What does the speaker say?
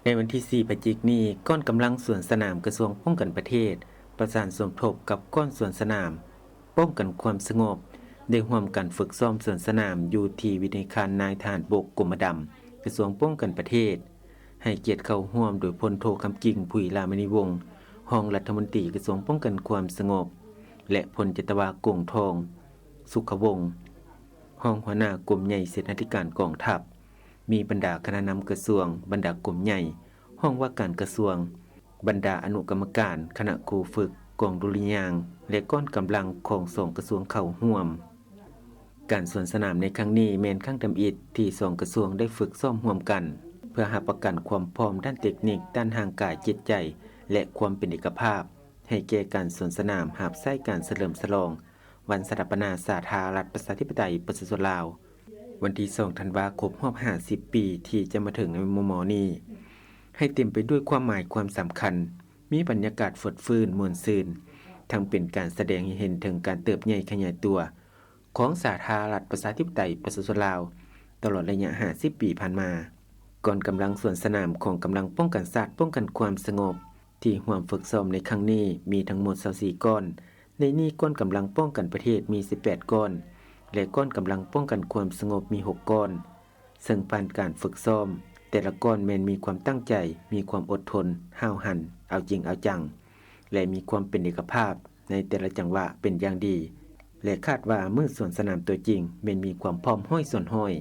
ໃນວັນທີສີ່ພະຈິກນີ້, ກ້ອນກຳລັງສວນສະໜາມກະຊວງປ້ອງກັນປະເທດ ປະສານສົມທົບກັບກ້ອນສວນສະໜາມປ້ອງກັນຄວາມສະຫງົບ ໄດ້ຮ່ວມກັນຝຶກຊ້ອມສວນສະໜາມຢູ່ທີ່ວິທະຍາຄານນາຍທະຫານບົກກົມມະດຳ ກະຊວງປ້ອງກັນປະເທດ. ໃຫ້ກຽດເຂົ້າຮ່ວມໂດຍພົນໂທ ຄຳກິ່ງ ຜຸຍລາມະນີວົງ ຮອງລັດຖະມົນຕີກະຊວງປ້ອງກັນຄວາມສະຫງົບ ແລະ ພົນຈັດຕະວາ ກົງທອງ ສຸຂະວົງ ຮອງຫົວໜ້າກົມໃຫຍ່ເສນາທິການກອງທັບ, ມີບັນດາຄະນະນຳກະຊວງ, ບັນດາກົມໃຫຍ່, ຫ້ອງວ່າການກະຊວງ, ບັນດາອະນຸກຳມະການ, ຄະນະຄູຝຶກ, ກອງດຸລິຍາງ ແລະ ກ້ອນກຳລັງຂອງສອງກະຊວງເຂົ້າຮ່ວມ. ການສວນສະໜາມໃນຄັ້ງນີ້ແມ່ນຄັ້ງທຳອິດທີ່ສອງກະຊວງໄດ້ຝຶກຊ້ອມຮ່ວມກັນ ເພື່ອຮັບປະກັນຄວາມພ້ອມດ້ານເຕັກນິກ, ດ້ານຮ່າງກາຍ, ຈິດໃຈ ແລະ ຄວາມເປັນເອກະພາບ ໃຫ້ແກ່ການສວນສະໜາມຮັບໃຊ້ການສະເຫຼີມສະຫຼອງວັນສະຖາປະນາສາທາລະນະລັດ ປະຊາທິປະໄຕ ປະຊາຊົນລາວ ວັນທີສອງທັນວາ ຄົບຮອບຫ້າສິບປີທີ່ຈະມາເຖິງໃນມໍ່ໆນີ້. ໃຫ້ເຕັມໄປດ້ວຍຄວາມໝາຍຄວາມສຳຄັນ, ມີບັນຍາກາດຟົດຟື້ນມ່ວນຊື່ນ, ທັງເປັນການສະແດງໃຫ້ເຫັນເຖິງການເຕີບໃຫຍ່ຂະຫຍາຍຕົວຂອງສາທາລະນະລັດ ປະຊາທິປະໄຕ ປະຊາຊົນລາວ ຕະຫຼອດໄລຍະຫ້າສິບປີຜ່ານມາ. ກ້ອນກຳລັງສວນສະໜາມຂອງກຳລັງປ້ອງກັນຊາດປ້ອງກັນຄວາມສະຫງົບ ທີ່ຮ່ວມຝຶກຊ້ອມໃນຄັ້ງນີ້ມີທັງໝົດຊາວສີ່ກ້ອນ, ໃນນີ້ກ້ອນກຳລັງປ້ອງກັນປະເທດມີສິບແປດກ້ອນ ແລະ ກ້ອນກຳລັງປ້ອງກັນຄວາມສະຫງົບມີຫົກກ້ອນ, ເຊິ່ງຜ່ານການຝຶກຊ້ອມ, ແຕ່ລະກ້ອນແມ່ນມີຄວາມຕັ້ງໃຈ, ມີຄວາມອົດທົນ, ຫ້າວຫັນ, ເອົາຈິງເອົາຈັງ ແລະ ມີຄວາມເປັນເອກະພາບໃນແຕ່ລະຈັງຫວະເປັນຢ່າງດີ ແລະ ຄາດວ່າມື້ສວນສະໜາມຕົວຈິງແມ່ນມີຄວາມພ້ອມຮ້ອຍສ່ວນຮ້ອຍ.